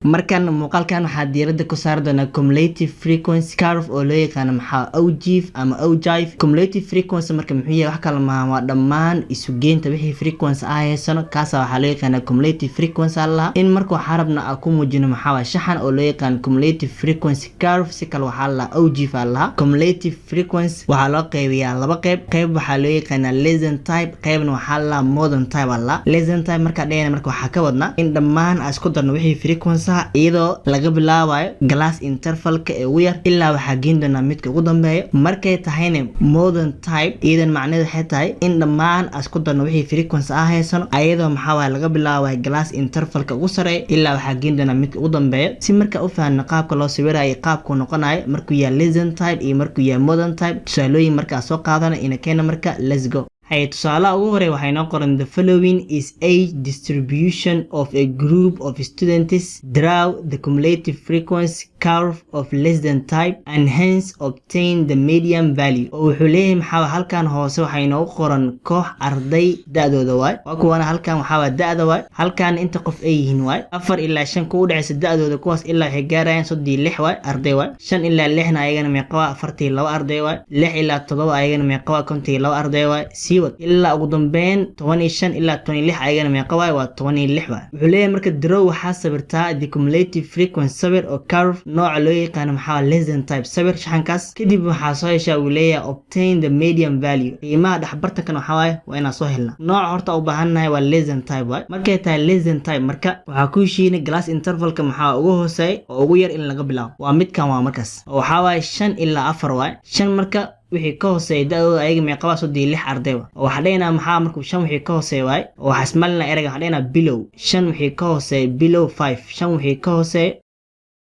Markan muuqaalkan waxaa diiradda ku saari doonaa cumulative frequency curve, oo loo yaqaano maxaa ogive ama ogive. Cumulative frequency marka muxuu yahay? Wax kale maaha, waa dhammaan isugeynta wixii frequency ah haysano, kaasa waxaa loo yaqaanaa cumulative frequency allaha. In marka waxaa rabna aan ku muujino maxaa waa shaxan oo loo yaqaano cumulative frequency curve, si kale waxaa la ogive allaha. Cumulative frequency waxaa loo qeybiyaa laba qeyb. Qeyb waxaa loo yaqaanaa less than type, qeybna waxaa la more than type alla. Less than type markaa dhehayna, marka waxaa ka wadnaa in dhammaan aan isku darno wixii frequency, iyadoo laga bilaabayo class intervalka ee ugu yar ilaa waxaa geen doonaa midka ugu dambeeyo. Markay tahayna more than type, iyadan macnaheedu waxay tahay in dhammaan aan isku darno wixii frequency ah haysano, ayadoo maxaa waaye laga bilaabayo class intervalka ugu sareeya ilaa waxaa geen doonaa midka ugu dambeeyo. Si marka u fahanno qaabka loo sawirayo, qaabkuu noqonayo markuu yahay less than type iyo markuu yahay more than type, tusaalooyin markaa soo qaadana ina keena. Marka let's go. Hay, tusaalaha ugu horey waxay noo qoran: "The following is age distribution of a group of students. Draw the cumulative frequency curve of less than type and hence obtain the median value." Oo wuxuu leeyahay maxaa halkan hoose waxay inoogu qoran koox arday da-dooda waay. Waa kuwana, halkan waxaa waa da-da waay, halkan inta qof ay yihiin waay. 4 ilaa 5 kuwa udhexaysa da-dooda, kuwaas ilaa waxay gaarayaan 36 waay, arday waay. 5 ilaa 6na ayagana meeqa waa? 42 arday waay. 6 ilaa 7 ayagana meeqa waa? 52 arday waay. Sii wad ilaa ugu dambeyn 15 ilaa 16 ayagana meeqa waay? Waa 16 waay. Wuxuu leeyahay marka: "Draw," waxaa sawirtaa, "the cumulative frequency," sawir oo curve nooca loo yaqaano maxaa less than type, sawir shaxankaas. Kadib waxaa soo heshaa, uu leeyahay, "obtain the median value." Qiimaha dhexbartankan waxaa waaye waa inaan soo helnaa. Nooca horta u baahannahay waa less than type waay. Markay tahay less than type, marka waxaa ku heshiinay class intervalka maxaa ugu hooseeya oo ugu yar in laga bilaabo, waa midkan, waa markaas oo waxaa waaye 5 ilaa 4 waay. 5 marka wixii ka hooseeya da-dooda ayaga meeqa waa? 36 arday wa. Oo waxaa dhahaynaa maxaa markuu 5 wixii ka hooseeya waay, oo waxaa ismalinaa ereyga, waxaa dhahaynaa below 5 wixii ka hooseeya, below 5, 5 wixii ka hooseeya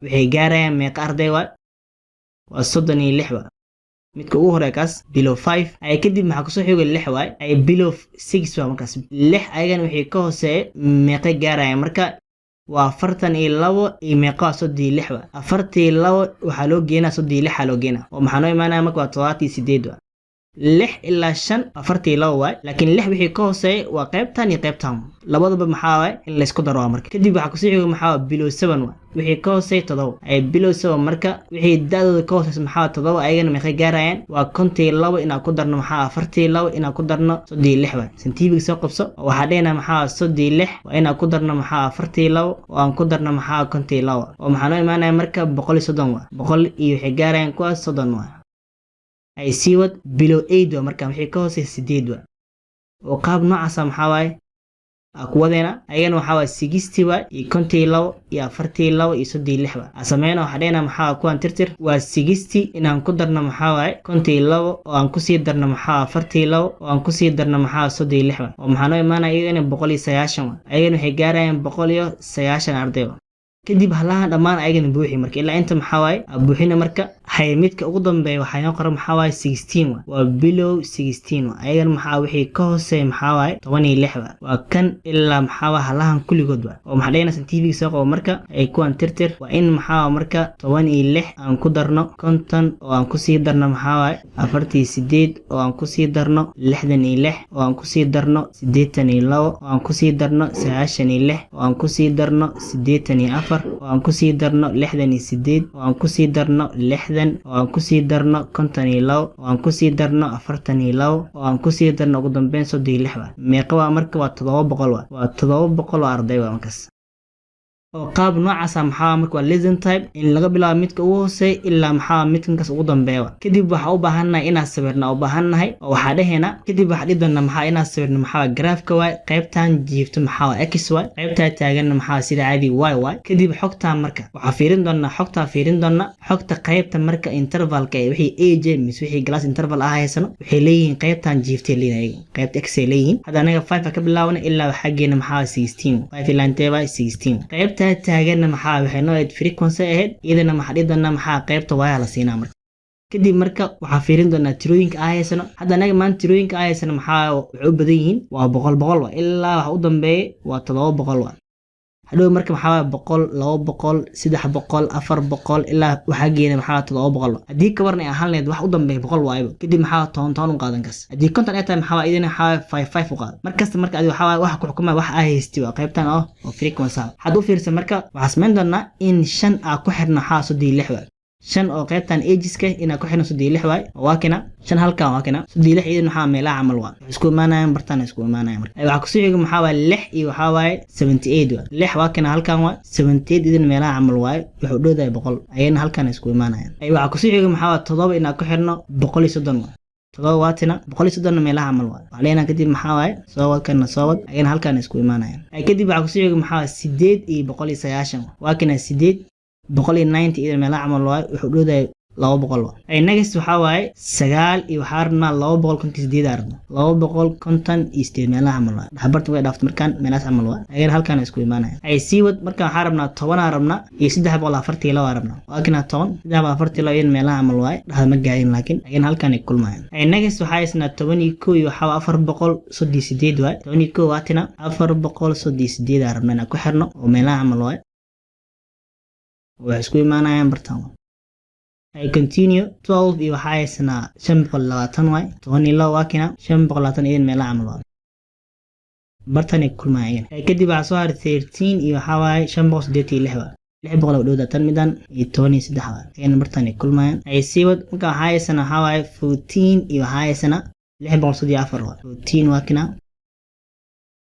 waxay gaarayaan meeqa arday waay? Waa 36 wa midka ugu horeeya kaas, below 5 ay. Kadib maxaa kusoo xigo? 6 waay ay, below 6 waa markaas. 6 ayagana wixii ka hooseeya meeqay gaarayaan? Marka waa 42 iyo meeqa? Waa 36 wa. 42 waxaa loo geenaa 36 loo geenaa, oo maxaa noo imaanaya marka? Waa 78 wa. 6 ilaa 5 42 waay, laakiin 6 wixii ka hooseeya waa qaybtan iyo qaybtan, labadaba maxaa waay in laysku daro waa. Marka kadib waxaa kusii xigo maxaa waa below 7 waay, wixii ka hooseeya 7 ay. Below 7 marka wixii da-dooda ka hooseysa maxaa waa 7, ayagana meeqay gaarayaan? Waa 52 inaan ku darno maxaa 42 inaan ku darno 36 waay. Scientific soo qabso, oo waxaa dhehnaa maxaa 36 waa inaan ku darno maxaa 42 oo aan ku darno maxaa 52, oo maxaa noo imaanaya marka? 130 waay. Boqol iyo waxay gaarayaan kuwaas 30 waay. Ay, sii wad. Below 8 waa marka wixii ka hooseeya 8 waa, oo qaab noocaasa maxaa waaye kuwadeena ayagana waxaa waay 60 waay iyo 52 iyo 42 iyo 36 waay. Asameyna waxaa dhehna maxaa kuwan tirtir, waa 60 inaan ku darno maxaa waaye 52 oo aan kusii darno maxaa 42 oo aan kusii darno maxaa 36 waay, oo maxaa noo imaanaya iyagana? 190 waay. Ayagana waxay gaarayaan 190 arday waay. Kadib halahan dhammaan ayagana buuxi marka ilaa inta maxaa waaye buuxina. Marka hay, midka ugu dambeeya waxaa inoo qoran maxaa waaye? 16 waay, waa below 16 waay. Ayagana maxaa wixii ka hooseeya? Maxaa waaye? 16 waay. Waa kan ilaa maxaa waaye halahan kulligood waay, oo maxaa dhahayna? Scientific soo qabo marka ay kuwan tirtir, waa in maxaa waaye marka 16 aan ku darno 50 oo aan kusii darno maxaa waaye 48 oo aan kusii darno 66 oo aan kusii darno 82 oo aan kusii darno 96 oo aan kusii darno 84 oo aan kusii darno 68 oo aan kusii darno 60 oo aan kusii darno 52 oo aan kusii darno 42 oo aan kusii darno ugu dambeyn 36 waa. Meeqa waa marka? Waa 700 waa, waa 700 oo arday waa markaas. Oo qaab noocaasa maxaa marka waa less than type, in laga bilaabo midka ugu hooseeya ilaa maxaa midkankaas ugu dambeeya. Kadib waxaa u baahannahay inaan sawirna u baahannahay, oo waxaa dhehaynaa kadib waxaa dhihi doonaa maxaa inaan sawirno maxaa graafka waay. Qaybtan jiifto maxaa waa x waay, qaybtaa taaganna maxaa sida caadi y waay. Kadib xogtaa marka waxaa fiirin doonaa, xogtaa fiirin doonaa, xogta qaybta marka intervalka ee wixii age mise wixii class interval ah haysano, waxay leeyihiin qaybtan jiiftay leeyihiin ayaga, qaybta x ay leeyihiin. Hadda anaga 5 ka bilaabna ilaa waxaa geena maxaa 16, 5 ilaa intee waay? 16. Qaybta taaganna maxaa waxay noo ahayd frequency ahayd, iyadana maxaa dhihi doonaa maxaa qaybta y la siinaa marka. Kadib marka waxaa fiirin doonaa tirooyinka aa haysano. Hadda anaga maanta tirooyinka aa haysano maxaa waxay u badan yihiin waa boqol boqol wa, ilaa waxa u dambeeya waa 700 wa. Hadhow marka maxaa waaye? 100, 200, 300, 400, ilaa waxaa geena maxaa? 700. Haddii ka waran ay ahaan lahayd wax u dambeeya 100 waayba, kadib maxaa? Toban toban u qaadan kas. Haddii 50 ay tahay, maxaa waaye idin? Maxaa waaye? Five five u qaadan. Markasta marka adi waxaa waaye waxa ku xukumaya wax aa haysti waa qaybtan oo frequency ah. Waxaad u fiirsan marka waxaa samayn doonaa in 5 aa ku xirno waxaa 36 waay. 5 oo qaybtan ageska inaa ku xirno 36 waay. Waa kina 5 halkan, waa kina 36. Idin maxaa? Meelaha camal waa isku imaanayaan, bartaan isku imaanayaan. Marka waxaa kusoo xiga maxaa waaye? 6 iyo waxaa waaye 78 waay. 6 waa kina halkan waay. 78 idin meelaha camal waay, wuxuu dhowdahay 100, ayana halkan isku imaanayaan. Waxaa kusoo xiga maxaa waaye? 7 inaa ku xirno 130 waay. 7 waatina, 130na meelaha camal waay. Waxaa leenahay kadib maxaa waaye? Soo wad kana, soo wad, ayana halkan isku imaanayaan. Kadib waxaa kusoo xiga maxaa waaye? 8 iyo 190 waa kina. 8, 190 idan meelaha camal waay, wuxuu dhowdahay 200 waay. Next waxaa waaye 9 iyo waxaa rabnaa 258 aa rabnaa. 258 meelaha camal waay. Dhexbarta way dhaaftay markaan, meelahaas camal waay, ayagana halkaan isku imaanaya. Ay sii wad. Markaan waxaa rabnaa 10 aa rabnaa iyo 342 aa rabnaa. Waa kinaa 10, 342 idan meelaha camal waay, dhexda ma gaarin, laakiin ayagana halkaan ay kulmayaan. Ay next waxaa haysnaa 11 iyo waxaa 438 waay. 11 waatina, 438 aa rabnaa inaan ku xirno oo meelaha camal waay, waxay isku imaanayaan bartaan. Ay continue. 12 iyo waxaa haysanaa 520 waay. 12 waa kina, 520 idin meelaha camal waay, bartanay kulmayaan. Kadib waxaa soo haray 13 iyo waxaa waaye 586 waay. 600 oo dhowda tan midan iyo 13 waay, ayana bartanay kulmayaan. Ay sii wad. Marka waxaa haysanaa waxaa waaye 14 iyo waxaa haysanaa 634 waay. 14 waa kina,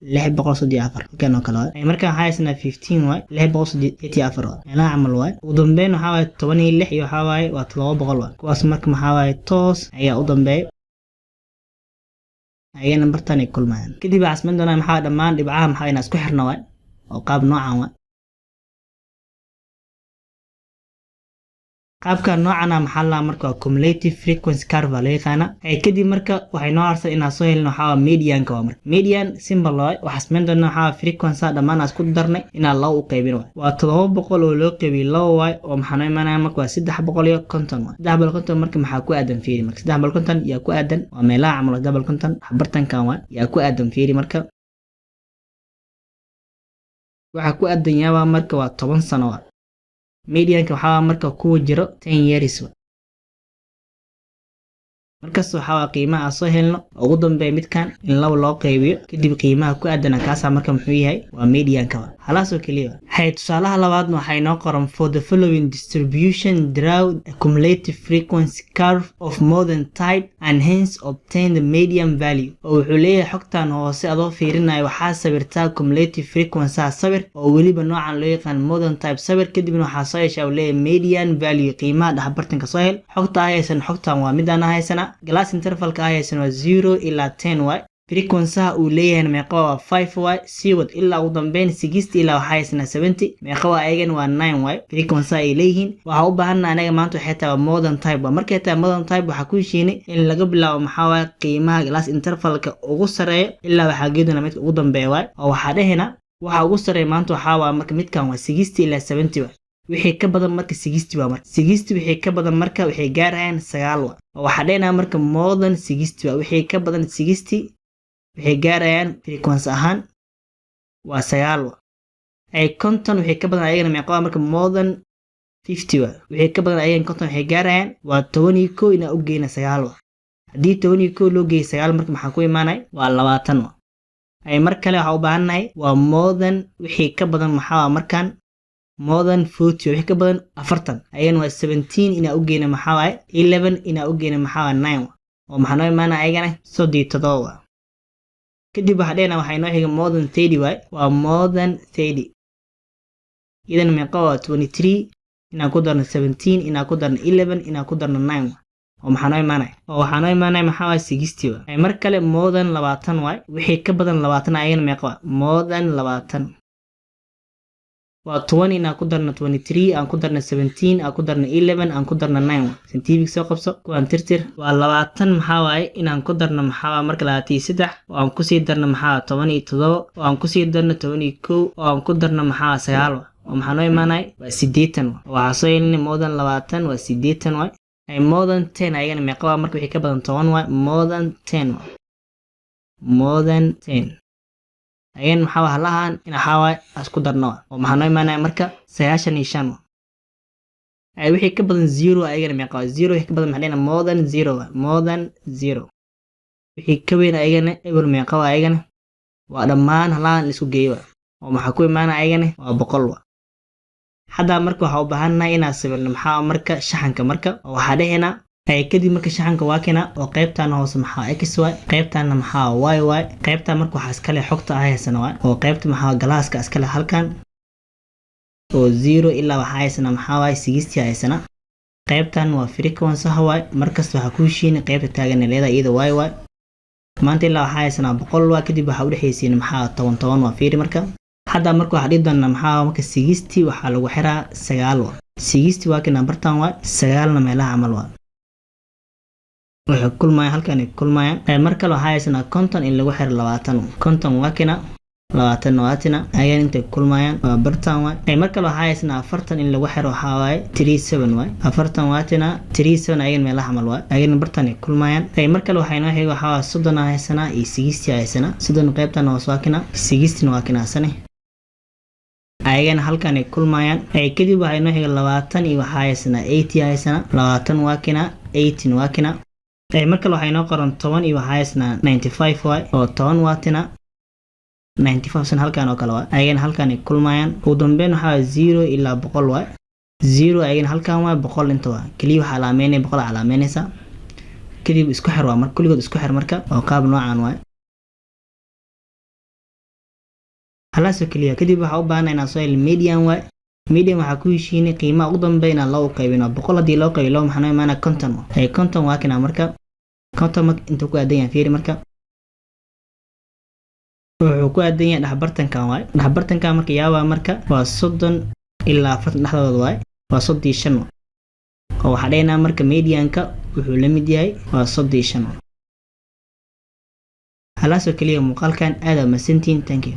634 halkan oo kale waay. Marka waxaa haysanaa 15 waay, 684 waay, meelaha camal waay. Ugu dambeyn waxaa waaye 16 iyo waxaa waaye waa 700 waay. Kuwaas marka maxaa waaye? Toos ayaa u dambeeya, ayagana bartan ay kulmayaan. Kadib waxaa samayn doonaa maxaa? Dhammaan dhibcaha maxaa inaa isku xirna waay, oo qaab noocan waay. Qaabka noocana maxaa la marka? Waa cumulative frequency curve baa loo yaqaana. Kadib marka waxay noo harsan inaan soo helno waxaa medianka waa. Marka median simple waay. Waxaa samayn doonaa waxaa frequency dhammaan aan isku darnay inaan laba u qaybin waay. Waa 700 oo loo qaybiyey laba waay, oo maxaa noo imaanaya marka? Waa 350 waay. 350 marka maxaa ku aadan? Fiiri marka, 350 yaa ku aadan? Waa meelaha camal. 350 bartankan waay. Yaa ku aadan? Fiiri marka, waxaa ku aadan yaabaa marka waa 10 sano waay. Medianka waxaa marka kuwa jiro 10 years. Markasta waxaa waa qiimaha aan soo helno ugu dambeeya midkan in laba loo qaybiyo, kadib qiimaha ku aadana kaasa marka muxuu yahay? Waa medianka halaasoo keliya. Hay, tusaalaha labaadna waxaa inoo qoran: for the following distribution, draw a cumulative frequency curve of modern type and hence obtain the median value. Oo wuxuu leeyahay xogtan hoose adoo fiirinaya waxaa sawirtaa cumulative frequency sawir, oo weliba noocan loo yaqaan modern type sawir. Kadibna waxaa soo heshaa, uu leeyahay, median value, qiimaha dhexbartanka soo hel. Xogta haysan, xogtan waa midaan haysana. Class intervalka haysan waa 0 ilaa 10 waay. Frequencyha uu leeyahay meeqa? Waa 5 waay. Sii wad ilaa ugu dambeyn 60 ilaa waxaa haysanaa 70. Meeqa waa ayagan? Waa 9 waay frequencyha ay leeyihiin. Waxaa u baahana anaga maanta waxay tahay waa modern type waa. Markay tahay modern type, waxaa ku heshiinay in laga bilaabo maxaa waaye? Qiimaha class intervalka ugu sareeyo ilaa waxaa geedona midka ugu dambeeya waay. Oo waxaa dhehina waxa ugu sareeya maanta waxaa waa marka midkan waa 60 ilaa 70 waay. Wixii ka badan marka 60 waa. Marka 60 wixii ka badan marka waxay gaarayaan 9 waa. Oo waxaa dhehnaa marka more than 60 waa. Wixii ka badan 60 waxay gaarayaan frequency ahaan waa 9 waa. Ay 50 wixii ka badan ayagana meeqa waa marka? More than 50 waa. Wixii ka badan ayagana 50 waxay gaarayaan waa 11 inaa u geyna 9 waa. Haddii 11 loo geeyay 9, marka maxaa ku imaanaya? Waa 20 waa. Ay mar kale waxaa u baahannahay waa more than, wixii ka badan maxaa waa markaan? More than 40. Wixii ka badan 40 ayagana waa 17 inaa u geyna maxaa waaye? 11 inaa u geyna maxaa waa? 9 oo maxaa noo imaanaya ayagana? 37 waa. Kadib waxaa dhehna waxaa inoo xiga more than 30 waay. Waa more than 30 idan meeqa waa? 23 inaan ku darno 17, inaan ku darno 11, inaan ku darno 9, oo maxaa noo imaanaya? Oo waxaa noo imaanaya maxaa waay? 60 waay. Mar kale more than 20 waay. Wixii ka badan 20 ayagana meeqa waa? More than 20 waa 20 inaan ku darno 23, aan ku darno 17, aan ku darno 11, aan ku darno 9. Scientific soo qabso, kuwaan tirtir. Waa 20 maxaa waaye? Inaan ku darno maxaa waa marka? 23, oo aan kusii darno maxaa? 17, oo aan kusii darno 11, oo aan ku darno maxaa? 9, oo maxaa noo imaanaya? Waa 80. Waxaa soo helina more than 20 waa 80 waay. Ay more than 10 ayagana meeqa waa marka? Wixii ka badan 10 waay. More than 10 waay, more than 10. Ayagana maxaa waa halahan in waxaa waaye isku darno oo maxaa noo imaanaya marka 95. Ay wixii ka badan zero ayagana meeqa waa? Zero wixii ka badan maxaa dhahayna? More than zero waa, more than zero. Wixii ka weyn ayagana eber meeqa waa? Ayagana waa dhammaan halahan la isku geeyo waa, oo maxaa ku imaanaya? Ayagana waa 100 waa. Hadda marka waxaa u baahannahay inaan sawirno maxaa marka shaxanka. Marka oo waxaa dhehaynaa ay kadib marka shaxanka waa kena, oo qaybtan hoose maxaa x y, qaybtanna maxaa y y. Qaybtan marka waxaa iskale xogta ah haysana waay, oo qaybta maxaa classka iskale halkan, oo 0 ilaa waxaa haysana maxaa waay 60 haysana. Qaybtan waa frequency waay. Markasta waxaa ku heshiin qaybta taagan leedahay iyada y y. Maanta ilaa waxaa haysanaa 100 waa, kadib waxaa udhexaysiin maxaa 10 10 waa. Fiiri marka hadda marka waxaa dhihi doonaa maxaa marka 60 waxaa lagu xiraa 9 waa. 60 waa kina bartan waay, 9-na meelaha camal waa, waxay kulmayaan halkan ay kulmayaan. Mar kale waxaa haysanaa 50 in lagu xiro 20. 50 waa kina, 20 waa tina, ayaan intay kulmayaan waa bartan waay. Mar kale waxaa haysanaa 40 in lagu xiro waxaa waaye 37 waay. 40 waa tina, 37 ayagan meelaha camal waay, ayagana bartan ay kulmayaan. Mar kale waxaa inoo xigo waxaa waa 30 aa haysanaa iyo 60 haysanaa. 30 qaybtan hoos waa kina, 60-na waa kinaasane, ayagana halkan ay kulmayaan. Kadib waxaa inoo xiga 20 iyo waxaa haysanaa 80 haysanaa. 20 waa kina, 18 waa kina. Mar kale waxaa inoo qoran 10 iyo waxaa haysanaa 95 waay, oo 10 waa tina, 95 san halkan oo kale waay, ayagana halkan ay kulmayaan. Ugu dambeyn waxaa 0 ilaa 100 waay. 0 ayagana halkan waay, 100 inta waa. Keliya waxaa calaameynaya 100 calaameynaysa, kadib isku xir waa. Marka kulligood isku xir marka oo qaab noocan waay, halaasoo keliya. Kadib waxaa u baahan inaan soo helo median waay. Median waxaa ku heshiinay qiimaha ugu dambeeya inaan loo qaybino. 100 haddii loo qaybiyo labo, maxaa noo imaanaya? 50. 50 waa kinaa. Marka 50 marka intuu ku aadan yahay fiiri. Marka wuxuu ku aadan yahay dhexbartankan waay. Dhexbartankan marka yaabaa marka waa 30 ilaa 40 dhexdooda waay, waa 35 oo waxaa dhehnaa marka medianka wuxuu la mid yahay waa 35. Halaasoo keliya muuqaalkan. Aad aa mahadsantihiin. Thank you.